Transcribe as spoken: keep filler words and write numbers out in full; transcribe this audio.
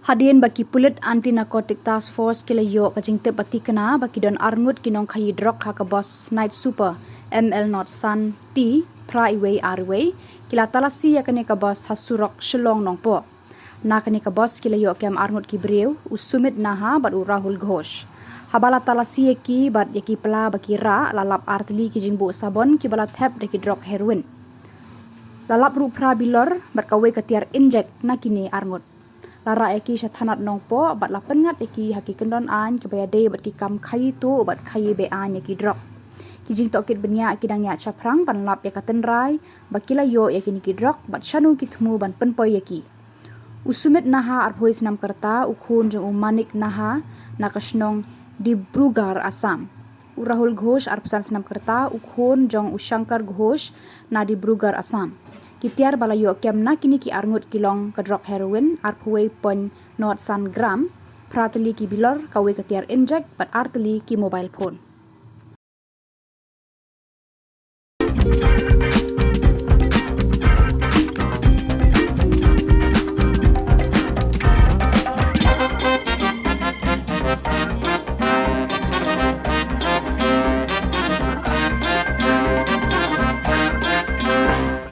Hadien ba ki pulit Anti Narcotic Task Force ki la ïoh ka jingtip ba tikna ba ki don arngut ki nongkhaïi drok ha ka bos Night Super M L not san T phra iwei ar iwei, ki la talasi ïa kane ka bos ha surok Shillong Nongpoh. Na kane ka bos ki la ïoh kem arngut ki briew, u Sumit Naha bad u Rahul Ghosh. Haba la talasi ïa ki bad ïa ki pla ba ki rah, la lap artylli ki jingbuh sabon kiba la thep da ki drok heroin. La lap ruh phra bilor bad kawei ka tiar injek na kine arngut. La rah ïa ki sha thanat Nongpoh bad la pynngat ïa ki ha ki kyndon aiñ kiba ïadei bad ki kam khaïi tuh bad khaïi be-aiñ ïa ki drok. Ki jingtohkit bniah ki dang ïaid shaphrang ban lap ïa ka tynrai ba ki la ïoh ïa kine ki drok bad shano ki thmu ban pynpoi ïa ki. U Sumit Naha arphew snem ka rta, u khun jong u Manik Naha na ka shnong Dibrugarh, Assam. U Rahul Ghosh arphew san snem ka rta, u khun jong u Shankar Ghosh na Dibrugarh, Assam. Ki tiar ba la ïoh kem na kine ki arngut ki long ka drok heroin arphew point not san gram, phra tylli ki bilor, kawei ka tiar injek bad artylli ki mobile phone.